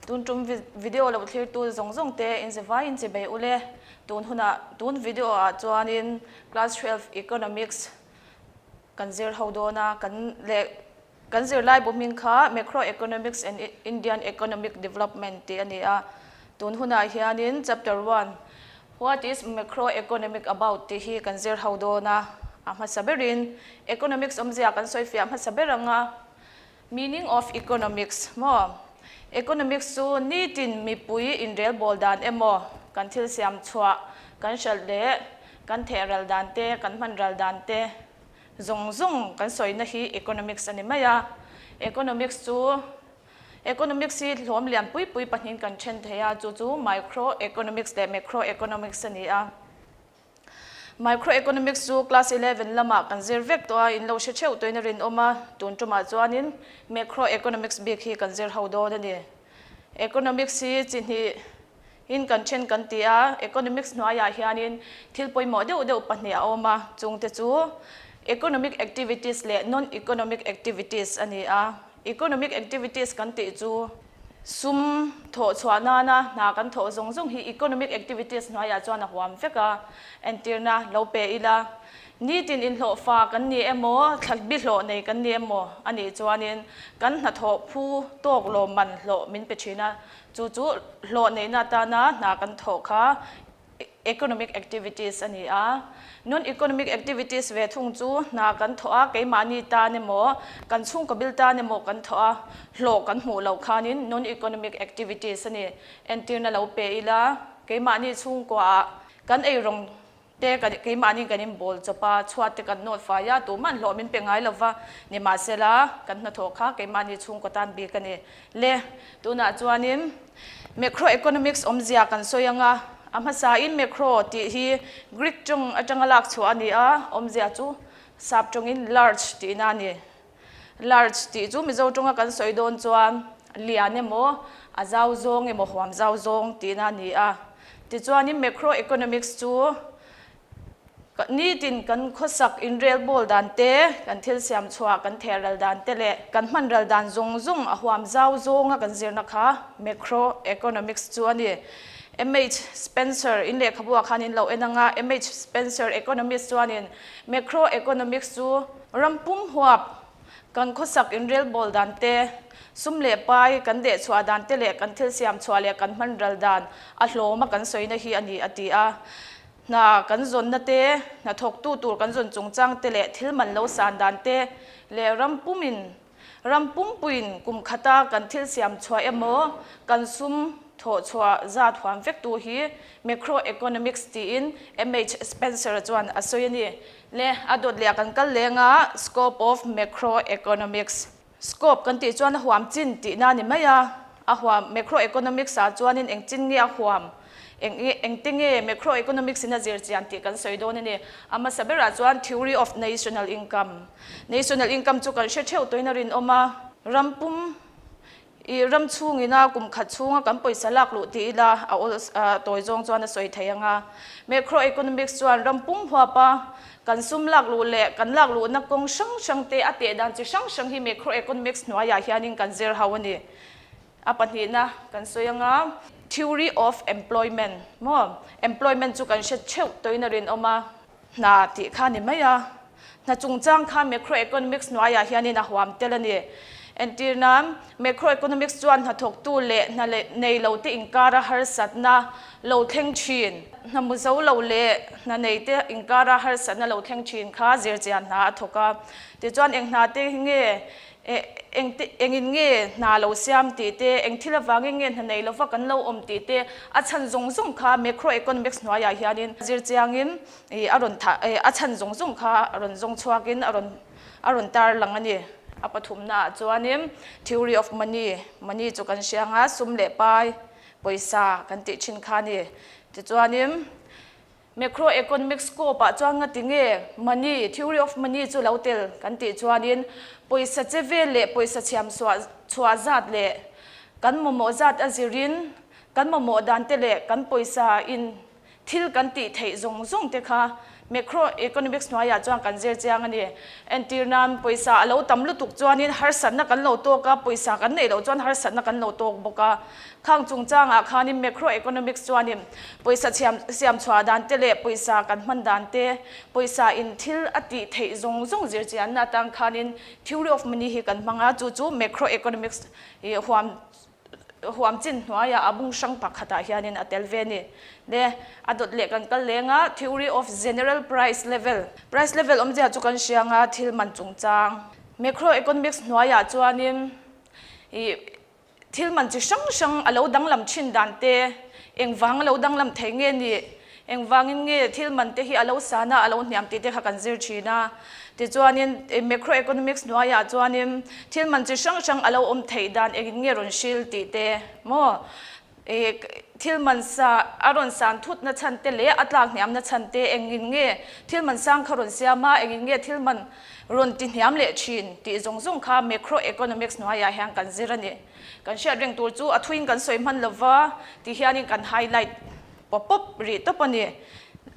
Tun tum video lo thlirtu zawng zawng te in zivaiin chi bei ule. Tun hunah tun video ah chuanin class 12 economics kan zir ho dawn a, kan leh kan zirlai bu hming kha Macro Economics and Indian Economic Development tih a ni a. Tun hunah hianin chapter one What is Macro Economic about tih hi kan zir ho dawn a, a hmasa berin economics awmzia kan sawi fiah hmasa ber ang a. Meaning of economics maw? Economics chu nitin mipui inrelbawl dan emaw, kan thil siam chhuah, kan hralh leh kan theh ral dan te, kan hman ral dan te zawng zawng kan sawina hi economics a ni mai a. Economics chu Economics hi hlawm lian pui pui pahnihin kan then thei a, chu chu micro economics leh macro economics a ni a. Microeconomics chu class 11 lamah kan zir vek tawh a, in lo hre theuh tawhin a rinawm a, tun tumah chuanin macroeconomics bik hi kan zir ho dawn a ni. Economics hi chi hnih in kan then kan ti a, economics hnuaiah hianin thil pawimawh deuh deuh pahnih a awm a, chungte chu economic activities leh non-economic activities a ni a. Economic activities kan tih chu sum thawh chhuah nana hna kan thawh zawng zawng hi economic activities hnuaiah chuan a huam vek a, entirna lo pe ila. Nitin inhlawh fa kan ni emaw, thla bi hlawh nei kan ni emaw a nih chuanin kan hnathawh phu tawk lawmman hlawh min pe thin a, chu chu hlawh neihna atana hna kan thawh kha Economic activities a ni a. Non-economic activities ve thung chu hna kan thawh a, keimahni tan emaw, kan chhungkaw bil tan emaw kan thawh a, hlawh kan hmuh loh khanin non-economic activities a ni. Entirna lo pe ila, keimahni chhungkuaah kan eirawng te keimahni kan inbawl chawp a, chhuat te kan nawt fai a, tuman hlawh min pe ngai lo va, nimahsela kan hnathawh kha keimahni chhungkaw tan bik a ni. Le, tunah chuanin macroeconomics awmzia kan sawi ang a, a hmasain macro tih hi Greek tawng atanga lak chhuah a ni a, awmzia chu sap tawngin large tihna a ni. Large tih chu Mizo tawnga kan sawi dawn chuan lian emaw, a zau zawng emaw, huam zau zawng tihna a ni a. Tichuanin macroeconomics chu Nitin kan khawsak inrelbawl dan te, kan thil siam chhuah, kan theh ral dan te leh kan hman ral dan zawng zawng a huam zau zawnga kan zirna kha macro economics chu a ni. MH Spencer in lehkhabu ah khan in lo en ang a, MH Spencer economist chuanin macro economics chu ram pum huap kan khawsak inrelbawl dan te, sum leh pai kan deh chhuah dan te leh kan thil siam chhuah leh kan hman ral dan a hlawma kan sawina hi a ni a ti a. Hna kan zawnna te, hna thawktu tur kan zawn chungchang te leh thil man lo san dan te leh ram pumin, ram pumpuiin kum khata kan thil siam chhuah emaw kan sum thawh chhuah zat huam vektu hi macroeconomics tiin MH Spencer-a chuan a sawi a ni. Le a dawt leh a kan kal leng a, scope of macroeconomics. Scope kan tih chuan a huam chin tihna a ni mai a, a huam macroeconomics ah chuanin eng chin nge a huam, eng engte nge macroeconomics in a zir chian tih kan sawi dawn a ni. A hmasa berah chuan theory of national income. National income chu kan hre theuh tawhin a rinawm a, ram pum i ram chhungina kum khat chhunga kan pawisa lak luh tih ila a awl tawi zawng chuan a sawi thei ang a. Macroeconomics chuan ram pum huap a Kan sum lak luh leh kan lak luhna kawng hrang hrang te a teh dan chi hrang hrang hi macroeconomics hnuaiah hianin kan zir ho a ni. A pahnihna kan sawi anga theory of employment maw? Employment chu kan hre theuh tawhin a rinawm a, hna tih kha a ni mai a. Hna chungchang kha macroeconomics hnuaiah hianin a huam tel a ni. Entir nan, macroeconomics chuan hnathawktu leh hna nei lo te inkara harsatna lo thleng thin. Hna mu zo lo leh hna nei te inkara harsatna lo thleng thin kha zirchian hna a thawk a. Tichuan eng hna te nge eng te engin nge hna lo siam tih te, eng thil avangin nge hna nei lova kan lo awm tih te a chhan zawng zawng kha macroeconomics hnuaiah hianin zirchiangin a rawn thah a chhan zawng zawng kha a rawn zawng chhuakin a rawn a rawn tar lang a ni. A pathumnaah chuanin theory of money, money chu kan hria ang a, sum leh pai, pawisa kan tih thin kha a ni. Tichuanin macroeconomic scope ah chuan nga ti nge money, theory of money chu lo tel kan tih chuanin pawisa che vel leh pawisa chhiam chhuah chhuah zat leh kan mamawh zat a zirin kan mamawh dan te leh kan pawisa in. Thil kan tih theih zawng zawng te kha macro economics hnuaiah chuan kan zir chiang a ni. Entir nan pawisa a lo tam lutuk chuanin harsatna kan lo tawk a, pawisa kan neih loh chuan harsatna kan lo tawk bawk a. Khang chungchangah khanin macro economics chuanin pawisa chhiam siam chhuah dan te leh pawisa kan hman dan te, pawisa in thil a tih theih zawng zawng zir chianna atang khanin theory of money hi kan hmang a, chu chu macro economics huam huam chin hnuaiah a bung hrang pakhatah hianin a tel ve a ni. Le, a dawt leh kan kal leng a, theory of general price level. Price level awmzia chu kan hria anga thil man chungchang. Macroeconomics hnuaiah chuanin ih thil man chi hrang hrang a lo danglam thin dan te, engvang a lo danglam thei nge nih, Engvangin nge thil man te hi a lo san a, a lo hniam tih te kha kan zir thin a. Tichuanin macroeconomics hnuaiah chuanin thil man chi hrang hrang a lo awm theih dan engin nge rawn hril tih te maw? Thil man sa a rawn san thut na chhan te leh a tlak hniam na chhan te engin nge thil man sang kha rawn siam a, engin nge thil man rawn ti hniam leh thin tih zawng zawng kha macroeconomics hnuaiah hian kan zir a ni. Kan hriat reng tur chu a thuin kan sawi hman lova ti hianin kan highlight Pawp pawp rih tawp a ni.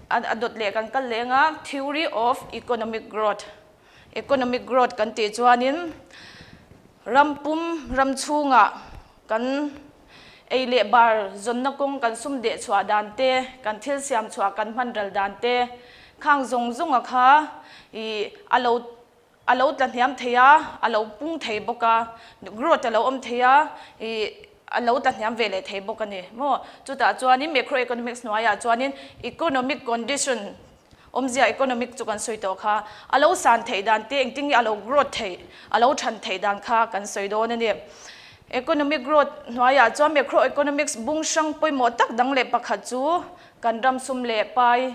A dawt leh kan kal leng a, Theory of Economic Growth, Economic Growth kan tih chuanin ram pum ram chhungah kan ei leh bar zawnna kawng kan sum deh chhuah dan te, kan thil siam chhuah kan hman ral dan te khang zawng zawnga kha ih a lo A lo tla hniam thei a, a lo pung thei bawk a, growth a lo awm thei a, ih a lo tla hniam ve leh thei bawk a ni maw. Chutah chuanin macroeconomics hnuaiah chuanin economic condition awmzia economic chu kan sawi tawh kha, a lo san theih dan te engtin nge a lo growth theih, a lo than theih dan kha kan sawi dawn a ni. Economic growth hnuaiah chuan macroeconomics bung hrang pawimawh tak dang leh pakhat chu kan ram sum leh pai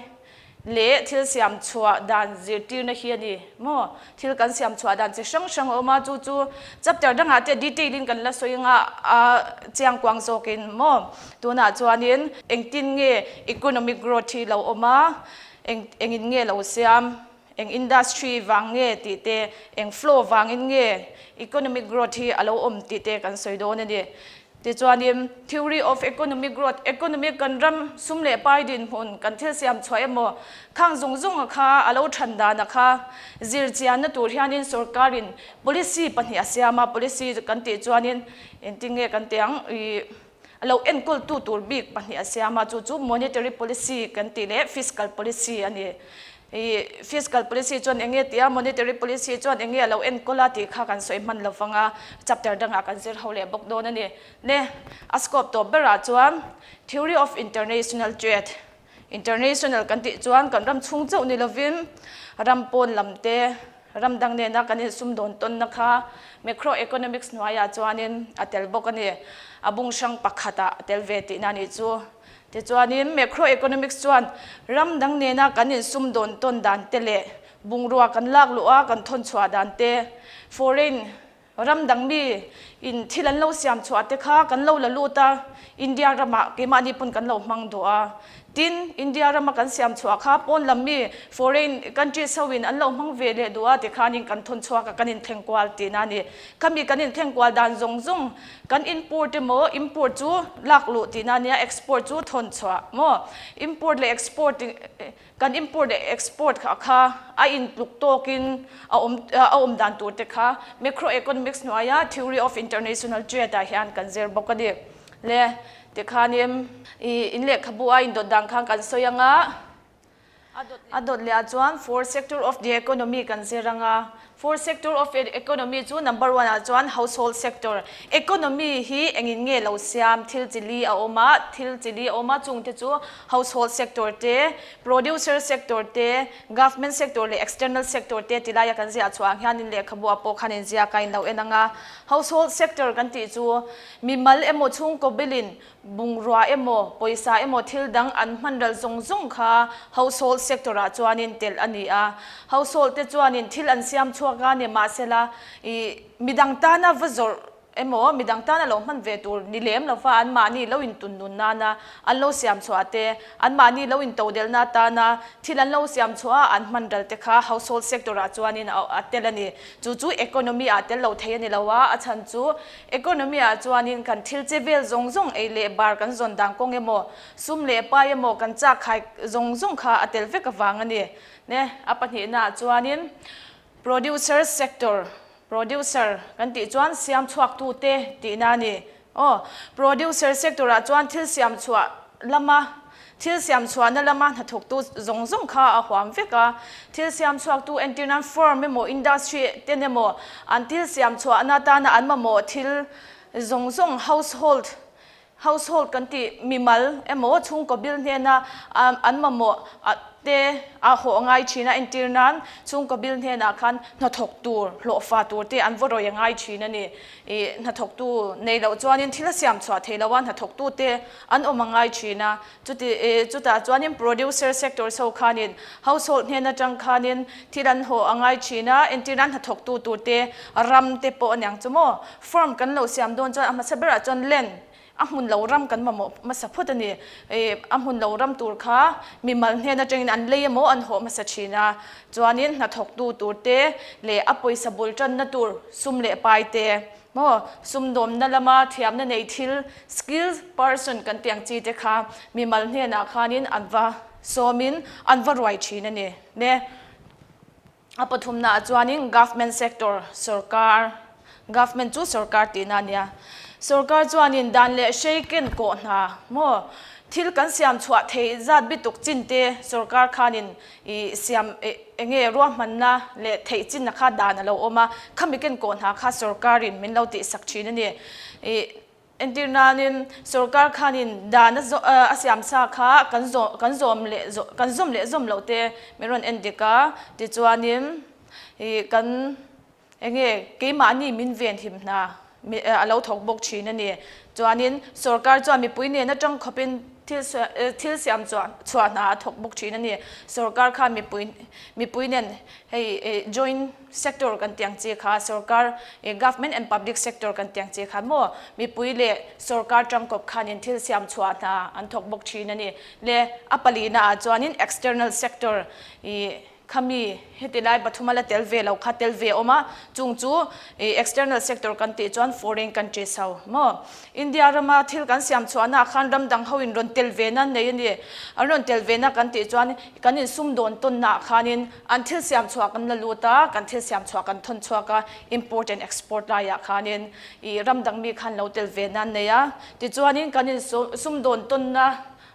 leh thil siam chhuah dan zirtirna hi a ni maw? Thil kan siam chhuah dan chi hrang hrang a awm a, chu chu chapter dangah te detail in kan la sawi anga a chiang kuang zawkin maw? Tunah chuanin engtin nge economic growth hi lo awm a, eng engin nge lo siam, eng industry vang nge tih te, eng flow vangin nge economic growth hi a lo awm tih te kan sawi dawn a ni. Tichuanin, Theory of Economic Growth, Economic kan ram sum leh pai dinhmun kan thil siam chhuah emaw, khang zawng zawnga kha a lo than dana kha zir chianna tur hianin sorkarin policy pahnih a siam a, policy kan tih chuanin engtin nge kan tih ang, ih a lo enkawltu tur bik pahnih a siam a, chu chu monetary policy kan tih leh fiscal policy a ni. I fiscal policy chuan eng nge tia monetary policy chuan eng nge a lo enkawl a tih kha kan sawi hman lo vang a, chapter dangah kan zir ho leh bawk dawn a ni. Ne, a scope tawp berah chuan theory of international trade, international kan tih chuan kan ram chhung chauh ni lovin ram pawn lam te, ram dang nena kan insumdawn tawnna kha macroeconomics hnuaiah chuanin a tel bawk a ni. A bung hrang pakhatah a tel ve tihna a nih chu. Tichuanin, macroeconomics chuan ram dang nena kan insumdawn tawn dan te leh bungrua kan lak luh a kan thawn chhuah dan te, foreign ram dang mi in thil an lo siam chhuah te kha kan lo la lut a, India ramah keimahni pawn kan lo hmang duh a. Tin, India rama kan siam chhuah kha pawn lam mi foreign countries ho in an lo hmang ve leh duh a tikhanin kan thawn chhuak a kan inthleng kual tihna a ni. Khami kan inthleng kual dan zawng zawng Kan inport emaw import chu lak luh tihna ania export chu thawn chhuah maw? Import leh export kan import leh export kha kha a intluk tawkin a awm a awm dan tur te kha macroeconomics hnuaia theory of international trade ah hian kan zir bawk a ni. Le tikhanin ih in lehkhabu a indawt dan khan kan sawi anga. A dawt leh ah chuan four sector of the economy kan zir ang a, four sector of economy chu number one ah chuan household sector. Economy hi engin nge lo siam thil chi li a awm a, thil chi li a awm a chung te chu household sector te, producer sector te, government sector leh external sector te ti laia kan ziah chhuah ang hianin lehkhabu ah pawh khan inziak a inlo en ang a. Household sector kan tih chu mimal emaw chhungkaw bilin Bungrua emaw, pawisa emaw thil dang an hman ral zawng zawng kha household sector ah chuanin telh a ni a. Household te chuanin thil an siam chhuak a ni mahsela ih midang tana va zawrh. emaw midang tana lo hman ve tur ni lem lova anmahni lo intun nun nana an lo siam chhuah te, anmahni lo intodelhna atana thil an lo siam chhuah a an hman ral te kha household sector ah chuanin a tel a ni. Chu chu economy ah tel lo thei a ni lo a, a chhan chu economy ah chuanin kan thil che vel zawng zawng ei leh bar kan zawn dan kawng emaw, sum leh pai emaw kan chak khai zawng zawng kha a tel vek avang a ni. Ne, a pahnihna ah chuanin Producer sector, Producer kan tih chuan siam chhuaktute tihna a ni. Aw, producer sector ah chuan thil siam chhuah lama thil siam chhuahna lama hnathawktu zawng zawng kha a huam vek a. Thil siam chhuaktu entir nan firm emaw industry ten emaw an thil siam chhuahna atana an mamawh thil zawng zawng household Household kan tih mimal emaw chhungkaw bil hnena an mamawh te a hawh ngai thin a, entir nan chhungkaw bil hnenah khan hnathawk tur, hlawhfa tur te an vaw rawi a ngai thin a ni. Ih hnathawktu nei loh chuanin thil a siam chhuah thei lo a, hnathawktu te an awm a ngai thin a. Chuti chutah chuanin producer sectors ho khanin household hnen atang khanin thil an hawh a ngai thin a, entir nan hnathawktu tur te ram te pawh a niang chu maw. Farm kan lo siam dawn chuan a hmasa berah chuan land a hmun lo ram kan mamawh hmasa phawt a ni. Ih a hmun lo ram tur kha mimal hnen atangin an lei emaw an hawh hmasa thin a, chuanin hnathawktu tur te leh a pawisa bul tanna tur sum leh pai te maw sumdawmna lama thiamna nei thil skilled person kan tih ang chi te kha mimal hnenah khanin an va sawmin an va ruai thin a ni. Ne. A pathumnaah chuanin government sector, sorkar, government chu sorkar tihna a nia. Sorkar chuanin dan leh hrei ken kawh hna maw thil kan siam chhuah theih zat bituk chin te sorkar khanin ih siam eng nge ruahmanna leh theih chinna kha dan a lo awm a, khami ken kawh hna kha sorkarin min lo tihsak thin a ni. Ih. Entir nanin sorkar khanin dan a siam sa kha kan zawm kan zawm leh kan zawm leh zawm loh te min rawn en dik a, tichuanin ih kan eng nge keimahni min ven him hna a lo thawk bawk thin a ni. Chuanin sorkar chuan mipui nen atang khawpin thil thil siam chhuah hna a thawk bawk thin a ni. Sorkar khan mipui mipui nen hei joint Sector kan tiang chi kha sorkar government and public sector kan tiang chi kha maw mipui leh sorkar tangkawp khanin thil siam chhuah hna an thawk bawk thin a ni. Le a palina ah chuanin external sector i khami heti lai pathuma la tel ve lo kha tel ve awm a, chung chu external sector kan tih chuan foreign countries ho maw India rama thil kan siam chhuahna ah khan ram dang ho in rawn tel ve na nei a ni. An rawn tel ve na kan tih chuan kan insumdawn tawnna ah khanin An thil siam chhuah kan la lut a, kan thil siam chhuah kan thawn chhuak a, import and export laiah khanin ih ram dang mi khan lo tel ve nan nei a. Tichuanin kan in sumdawn tawnna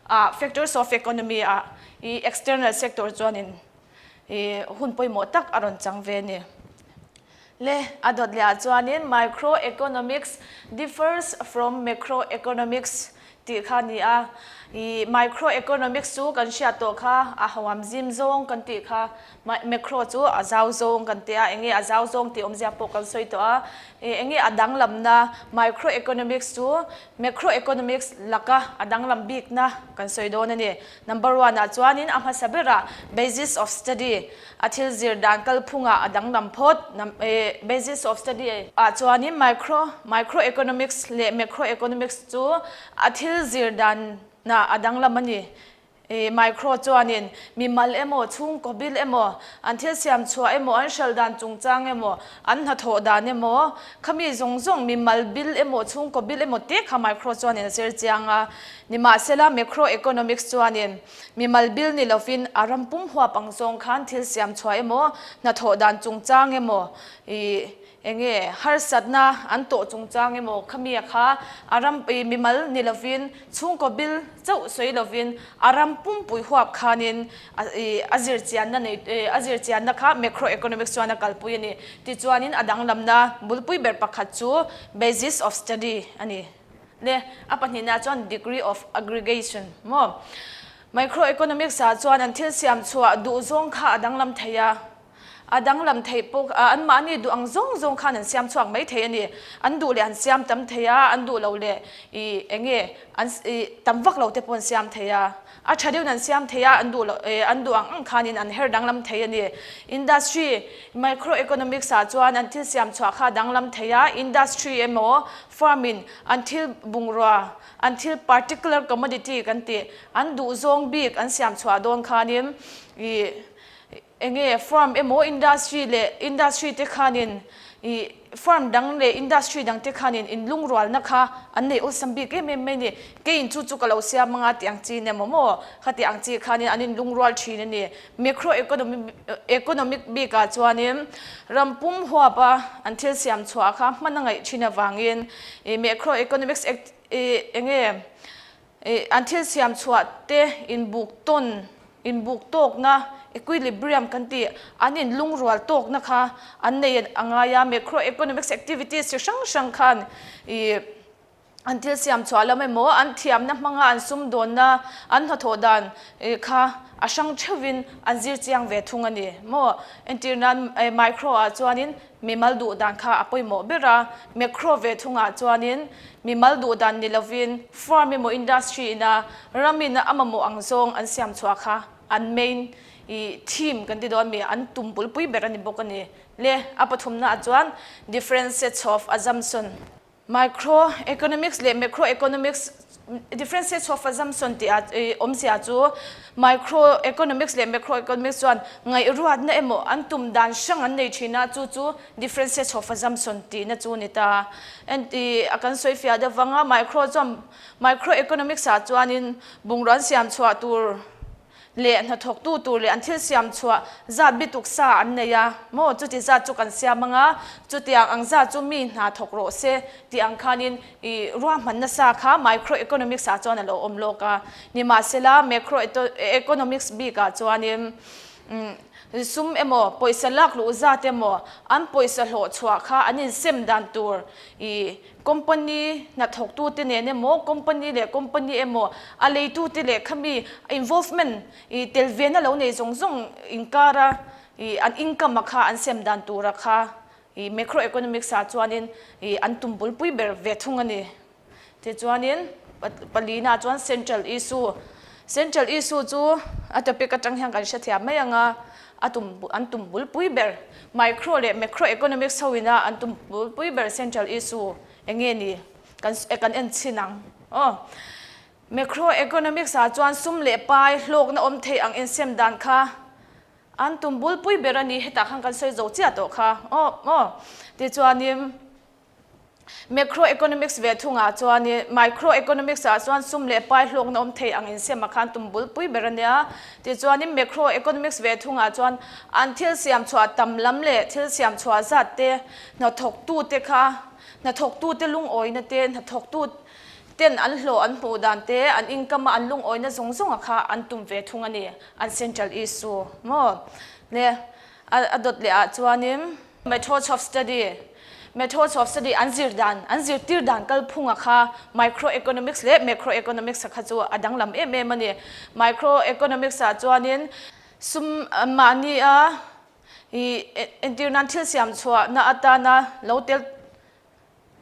ah factors of economy ah ih external sector chuanin ih hun pawimawh tak a rawn chang ve a ni. Le a dawt leh ah chuanin microeconomics differs from macroeconomics tih kha a ni a. Ih microeconomics chu kan hriat tawh kha a hoam zim zawng kan tih kha macro chu a zau zawng kan ti a, enge a zau zawng tih awmzia pawh kan sawi tawh a. Ih enge a danglamna microeconomics chu macroeconomics laka a danglam bikna kan sawi dawn a ni. Number one ah chuanin a hmasa berah basis of study A thil zir dan kalphungah a danglam phawt. Basis of study ah chuanin micro, microeconomics leh macroeconomics chu a thil zir danah a danglam a ni. Micro chuanin mimal emaw, chhungkaw bil emaw, an thil siam chhuah emaw, an hral dan chungchang emaw, an hnathawh dan emaw, khami zawng zawng mimal bil emaw, chhungkaw bil emaw te kha micro chuanin a zir chiang a. Nimahsela macroeconomics chuanin Mimal bil ni lovin a ram pum huap ang zawng khan thil siam chhuah emaw, hnathawh dan chungchang emaw, ih eng nge harsatna an tawh chungchang emaw khamia kha a ram ih mimal ni lovin chhungkaw bil chauh sawi lovin a ram pumpui huap khanin ih a zir chianna nei ih a zir chianna kha macroeconomics chuan a kalpui a ni. Tichuanin a danglamna bulpui ber pakhat chu basis of study a ni. Le a pahnihna chuan degree of aggregation maw? Microeconomics ah chuan an thil siam chhuah duh zawng kha a danglam thei a. A danglam theih pawh anmahni duh ang zawng zawng khan an siam chhuak mai thei a ni. An duh leh an siam tam thei a, an duh lo leh ih eng nge an ih tam vak lo te pawh an siam thei a. A tha deuhin an siam thei a, an duh loh eh an duh ang ang khanin an her danglam thei a ni. Industry, Micro economics ah chuan an thil siam chhuah kha a danglam thei a, industry emaw firm in an thil bungrua, an thil particular commodity kan tih, an duh zawng bik an siam chhuah dawn khanin ih Eng nge firm emaw industry leh industry te khanin ih firm dang leh industry dang te khanin in lungrualna kha an nei awlsam bik em em mai a ni. Keiin chu chu ka lo siam anga tih ang chi emaw maw khati ang chi khanin an in lungrual thin a ni. Macro economy economic bikah chuanin ram pum huapa an thil siam chhuah kha hman a ngaih thin avangin ih macro economics act ih eng nge Ih, an thil siam chhuah te inbuk tawn, inbuk tawkna, equilibrium kan tih, an inlungrual tawkna kha an nei a ngai a, macroeconomics activities chi hrang hrang khan ih an thil siam chhuah lam emaw, an thiamna hmanga an sumdawnna, an hnathawh dan ih kha a hrang theuhin an zir chiang ve thung a ni maw? Entir nan micro ah chuanin Mimal duh dan kha a pawimawh ber a, macro ve thungah chuanin mimal duh dan ni lovin firm emaw industry ina ram ina a mamawh ang zawng an siam chhuah kha an main i theme kan ti dawn mi an tum bulpui ber a ni bawk a ni. Le a pathumna ah chuan different sets of assumption. Micro economics leh macro economics different sets of assumption tih ah awmzia chu micro economics leh macro economics chuan ngaihruatna emaw an tum dan hrang an nei thin a, chu chu different sets of assumption tihna chu a ni ta. Enti a kan sawi fiah deuh vang a, micro chuan micro economics ah chuanin bungrua an siam chhuah tur leh hnathawktu tur leh an thil siam chhuah zat bituk sa an nei a maw chuti zat chu kan siam ang a, chutiang ang zat chu mi hna thawk rawh se tih ang khanin ih ruahman nasa kha micro economics ah chuan a lo awm lawk a, nimahsela macro economics bik ah chuanin umm sum emaw pawisa lak luh zat emaw an pawisa hlawh chhuah kha an insem dan tur ih Company hnathawktute nen emaw, company leh company emaw, a leitute leh khami involvement i tel vena lo nei zawng zawng inkara i an income a kha an sem dan tura kha i macroeconomics ah chuanin i an tum bulpui ber ve thung a ni. Tichuanin palina chuan central issue, central issue chu a topic atang hian kan hrethiam mai ang a, a tum an tum bulpui ber micro leh macro economics ho ina an tum bulpui ber central issue eng nge ni kan kan en chhin ang aw macro economics ah chuan sum leh pai hlawkna awm theih ang insem dan kha an tum bulpui ber a ni hetah khan kan sawi zo chiah tawh kha aw aw tichuanin Macroeconomics ve thungah chuan i microeconomics ah chuan sum leh pai hlawkna awm thei ang insem ah khan tum bulpui ber a nia. Tichuanin macroeconomics ve thungah chuan an thil siam chhuah tam lam leh thil siam chhuah zat te, hnathawktu te kha, hnathawktu te lungawina te, hnathawktu ten an hlawh an hmuh dan te, an income a an lungawina zawng zawng ah kha an tum ve thung a ni, an central issue maw? Le a dawt leh ah chuanin. Methods of study, Methods of study an zir dan, an zirtir dan kalphunga kha microeconomics leh macroeconomics a kha chu a danglam em em a ni. Microeconomics ah chuanin sum mahni a ih entir nan thil siam chhuahna atana lo tel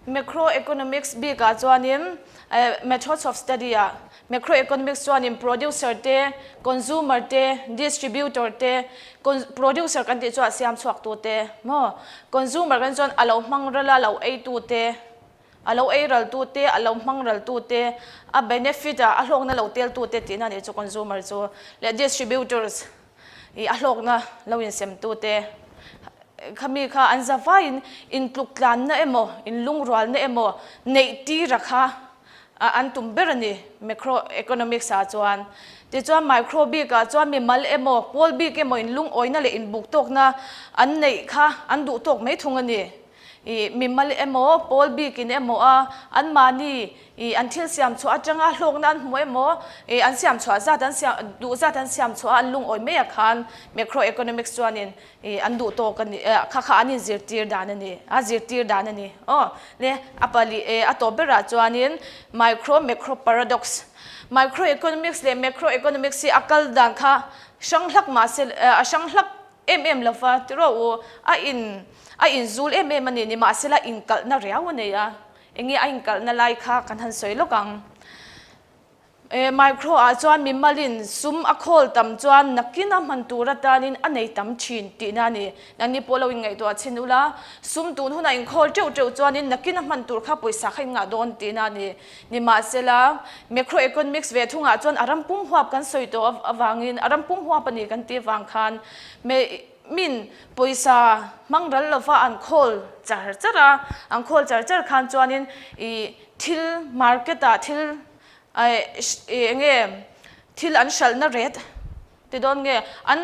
Macroeconomics bikah chuanin methods of study ah macroeconomics chuanin producer te, consumer te, distributor te, producer kan tih chuan a siam chhuak tu te maw, consumer kan tih chuan a lo hmang ral a lo ei tu te, a lo ei ral tu te, a lo hmang ral tu te, a benefit ah a hlawkna lo tel tu te tihna nih chu consumer chu leh distributors. I a hlawkna lo insemtute khami kha an za vaiin intluktlanna emaw, inlungrualna emaw neih tira kha an tum ber a ni macroeconomics ah chuan. Tichuan micro bikah chuan mimal emaw, pawl bik emaw inlungawina leh inbuktawkna an neih kha an duh tawk mai thung a ni. I mimal emaw, pawl bikin emaw a anmahni i an thil siam chhuah atanga hlawkna an hmu emaw, i an siam chhuah zat an siam duh zat an siam chhuah a an lungawi mai ah khan macroeconomics chuanin i an duh tawk a ni kha kha an inzirtir dan a ni a zirtir dan a ni aw le a pali a tawp berah chuanin micro macro paradox microeconomics leh macroeconomics hi a kal dan kha hrang hlak mahse a hrang hlak. em em lo va tiraw u, a in a inzul em em a ni, nimahsela inkalhna riau a nei a, enge a inkalhna lai kha kan han sawi lawk ang. Micro ah chuan mimalin sum a khawl tam chuan nakin a hman tur atanin a nei tam thin tihna a ni. Nangni pawh lo inngaihtuah chhin ula, sum tun hunah inkhawl teuh teuh chuanin nakin a hman tur kha pawisa kha in ngah dawn tihna a ni. Nimahsela, macroeconomics ve thungah chuan a ram pum huap kan sawi tawh avangin, a ram pum huap a ni kan tih avang khan min pawisa hmang ral lova an khawl char char a, an khawl char char khan chuanin ih thil market ah thil eng nge thil an hralhna rate ti dawn nge an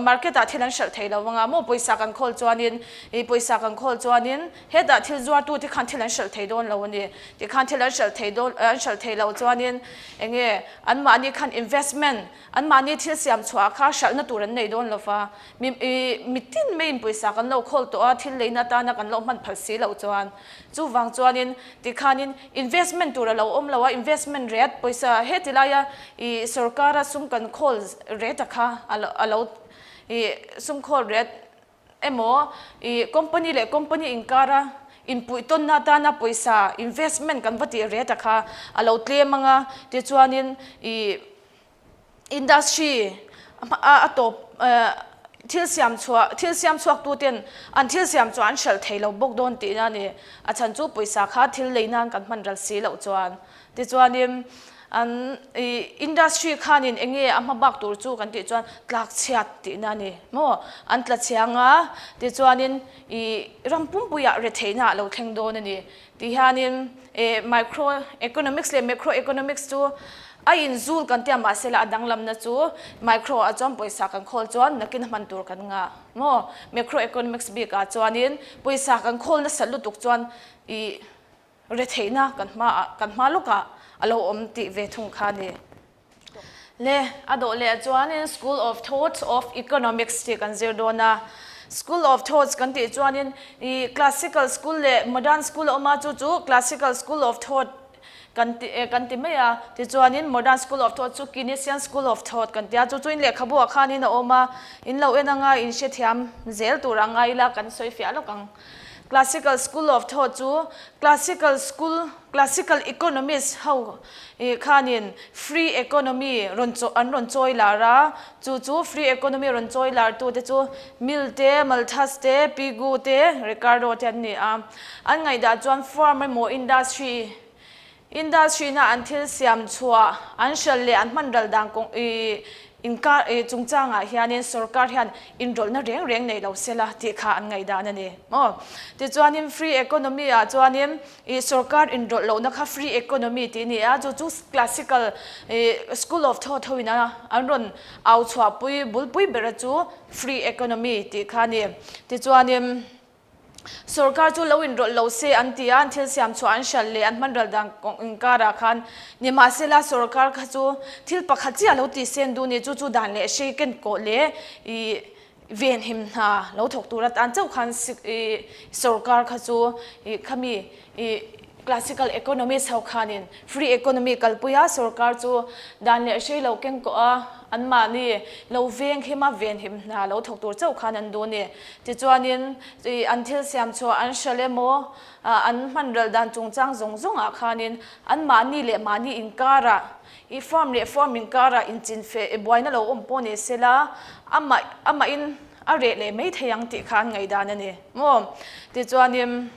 market ah thil an hralh thei lo anga maw pawisa kan khawl chuanin ih pawisa kan khawl chuanin hetah thil zuartu te khan thil an hralh thei dawn lo a ni tikhan thil an hralh thei dawn an hralh thei lo chuanin eng nge anmahni khan investment anmahni thil siam chhuah kha hralhna tur an nei dawn lo va mi ih mitin maiin pawisa kan lo khawl tawh a thil leina atana kan lo hman phal si loh chuan Chuvang chuanin tikhanin investment tur a lo awm lo a, investment rate pawisa heti laia ih sorkara sum kan khawl rate a kha a lo ih sum khawl rate emaw ih company leh company inkara inpuih tawnna atana pawisa investment kan va tih rate a kha a lo tlem ang a, tichuanin ih Industry a tawp thil siam chhuah thil siam chhuak tu ten an thil siam chu an hralh thei lo bawk dawn tihna a ni. A chhan chu pawisa kha thil lei nan kan hman ral si loh chuan. Tichuanin an ih industry khanin eng nge a hma bak tur chu kan tih chuan tlak chhiat tihna a ni maw? An tla chhiang a, tichuanin ih ram pumpuiah retheihna a lo thleng dawn a ni. Ti hianin eh micro economics leh macro economics chu a inzul kan tia mahsela a danglamna chu micro ah chuan pawisa kan khawl chuan nakin hman tur kan ngah maw? Macro economics bik ah chuanin pawisa kan khawl nasat lutuk chuan ih retheihna kan hma ah kan hma lawkah a lo awm tih ve thung kha a ni. Le, a dawh leh chuanin School of Thoughts of Economics tih kan zir dawn a. School of Thoughts kan tih chuanin ih Classical School leh Modern School a awm a, chu chu Classical School of Thought kan ti kan ti mai a. Tichuanin Modern School of Thought chu Keynesian School of Thought kan ti a, chu chu in lehkhabu ah khanin a awm a, in lo en anga in hrethiam zel tur ang a ila kan sawi fiah lawk ang. Classical School of Thought chu Classical School, Classical Economist ho khanin Free Economy rawn an rawn chawi lar a, chu chu Free Economy rawn chawi lar tu te chu Mill te, Malthus te, Pigou te, Ricardo te an ni a. An ngaihdah chuan firm emaw industry Industry-na an thil siam chhuah, an hralh leh an hman ral dan kawng i inkar i chungchangah hianin sorkar hian inrawlhna reng reng nei lo sela tih kha an ngaihdan a ni maw. Tichuanin free economy-ah chuanin i sorkar inrawlh lohna kha free economy tih a ni a, chu chu classical i school of thought hoin a an rawn au chhuahpui bulpui bera chu free economy tih kha a ni. Tichuanin. Sorkar chu lo inrawlh lo se an ti a, an thil siam chhuah an hralh leh an hman ral dan kawng inkarah khan nimahsela sorkar kha chu thil pakhat chiah lo tih sen duh ni, chu chu dan leh hri ken kawh leh ih venhim hna lo thawk tur atan chauh khan ih sorkar kha chu ih khami ih Classical economist ho khanin free economy kalpui a, sorkar chu dan leh hrei lo keng kawh a, anmahni lo veng him a, venhim hna lo thawk tur chauh khan an duh a ni. Tichuanin an thil siam chhuah an hralh emaw, an hman ral dan chungchang zawng zawngah khanin anmahni leh mahni inkarah, i firm leh firm inkarah inchinfeh buaina lo awm pawh ni sela, amah amahin a reh leh mai thei ang tih kha an ngaihdan a ni maw. Tichuanin.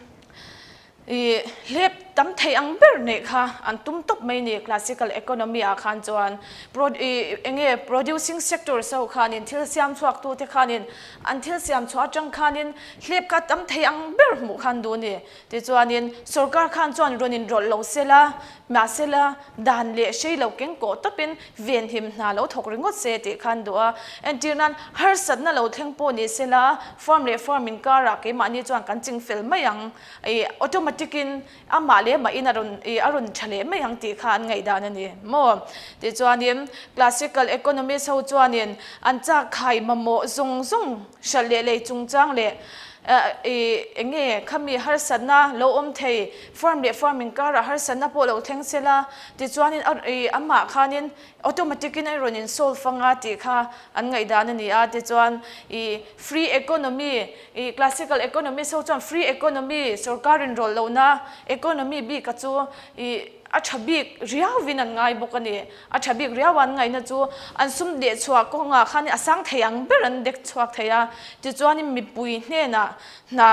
I hlep tam thei ang ber neih kha an tum tawp mai ni classical economy ah khan chuan pro i enge producing sectors ho khanin thil siam chhuak tu te khanin an thil siam chhuah atang khanin hlep kha tam thei ang ber hmuh khan duh ni tichuanin sorkar khan chuan rawn in rawlh lo sela mahsela dan leh hrei lo keng kawh tawpin venhim hna lo thawk ringawt se tih khan duh a entir nan harsatna lo thleng pawh ni sela firm leh firm inkarah keimahni chuan kan chingfel mai ang. Ih automatic in amah leh mah in a rawn ih a rawn tha leh mai ang tih kha an ngaihdan a ni maw? Tichuanin classical economist ho chuanin an chak khai mamawh zawng zawng hralh leh lei chungchang leh Ih eng nge khami harsatna lo awm thei firm leh firm inkarah harsatna pawh lo thleng se la tichuanin a ih amah khanin automatic in a rawn in solve anga tih kha an ngaihdan a ni a tichuan ih free economy ih classical economist ho chuan free economy sorkar inrawlh lohna economy bik a chu ih a tha bik riauvin an ngai bawk a ni. A tha bik riau an ngaihna chu an sum deh chhuah kawngah khan a sang thei ang ber an dek chhuak thei a, tichuanin mipui hnenah hna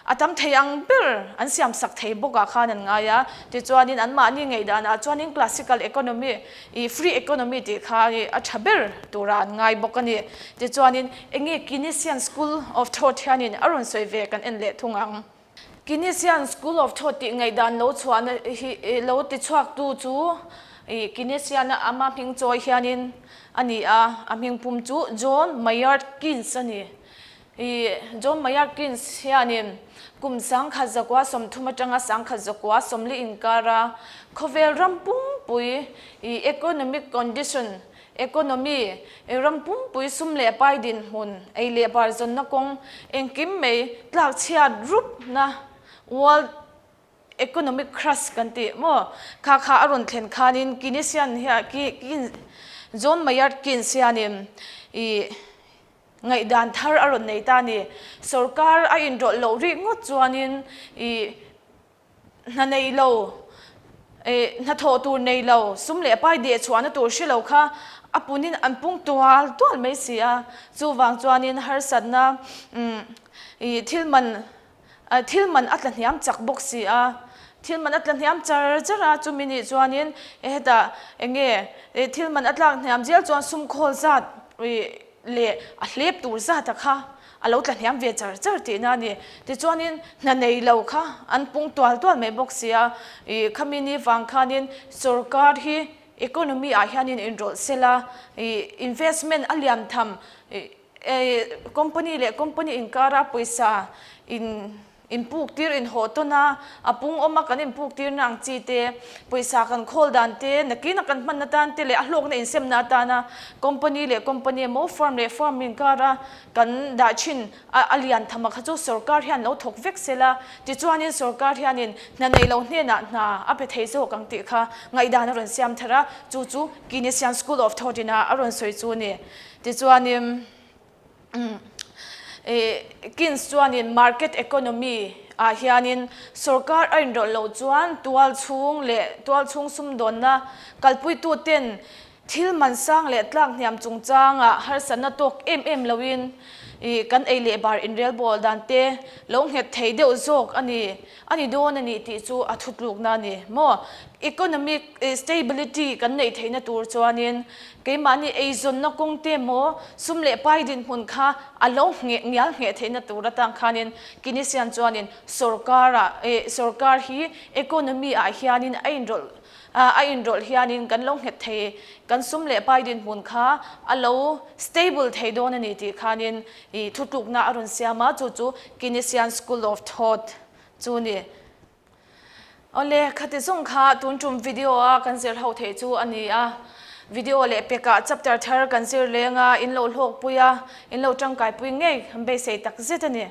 a tam thei ang ber an siam sak thei bawkah khan an ngai a, tichuanin anmahni ngaihdanah chuanin classical economy ih free economy tih kha a tha ber turah an ngai bawk a ni. Tichuanin enge Keynesian school of thought hianin a rawn sawi ve kan en leh thung ang. Keynesian School of Thought tih ngaihdan lo chhuahna hi lo ti chhuaktu chu Keynesian a ama hming chawi hianin a ni a, a hming pum chu John Maynard Keynes a ni. John Maynard Keynes hianin kum 1930 atanga 1940 inkara khawvel ram pumpui economic condition Economy, ram pumpui sum leh pai dinhmun, ei leh bar zawnna kawng engkim mai tlak chhiat rupna World Economic Crash kan tih maw? Kha kha a rawn thlen khanin Keynesian hian John Maynard Keynes hianin ih ngaihdan thar a rawn nei ta a ni. Sorkar a inrawlh loh rih ngawt chuanin ih Hna nei lo, hnathawh tur nei lo, sum leh pai deh chhuahna tur hre lo kha a punin an pung tual tual mai si a. Chuvang chuanin harsatna thil man thil man a tla hniam chak bawk si a. Thil man a tla hniam char char a, chumi nih chuanin hetah eng nge thil man a tlak hniam zel chuan sum khawl zat leh a hlep tur zat a kha a lo tla hniam ve char char tihna a ni. Tichuanin hna nei lo kha an pung tual tual mai bawk si a, ih khami ni vang khanin sorkar hi economy ah hianin inrawlh sela, ih investment a lian tham, ih company leh company inkara pawisa in Inpuk tir inhawh tawn a, a pung awm a kan inpuk tirna ang chi te, pawisa kan khawl dan te, nakin a kan hman atan te leh a hlawkna insemna atana company leh company emaw firm leh firm inkara kan dah thin a a lian tham a kha chu sorkar hian lo thawk vek se la, tichuanin sorkar hianin hna nei lo hnenah hna a pe thei zawk ang tih kha ngaihdan a rawn siam thar a, chu chu Keynesian School of Thought ina a rawn sawi chu a ni. Tichuanin. Keynes chuanin market economy ah hianin sorkar a inrawlh loh chuan tual chhung leh tual chhung sumdawnna kalpuitu ten thil man sang leh tlak hniam chungchangah harsatna tawk em em loin kan ei leh bar inrelbawl dan te lo nghet thei deuh zawk a ni a ni dawn a ni tih chu a thutlukna a ni maw? Economic stability kan neih theihna tur chuanin keimahni eizawnna kawng te maw sum leh pai dinhmun kha a lo ngheh ngial ngheh theihna tur atang khanin Keynesian chuanin sorkara sorkar hi economy ah hianin a inrawlh a inrawlh hianin kan lo nghet thei kan sum leh pai dinhmun kha a lo stable thei dawn a ni tih khanin I thutlukna a rawn siam a, chu chu Keynesian School of Thought chu ni. Awle, khati zawng kha tun tum video a kan zir ho theih chu a ni a. Video leh pekah chapter thar kan zir leng a, in lo hlawkpui a, in lo tangkaipui ngei kan beisei tak zet a ni.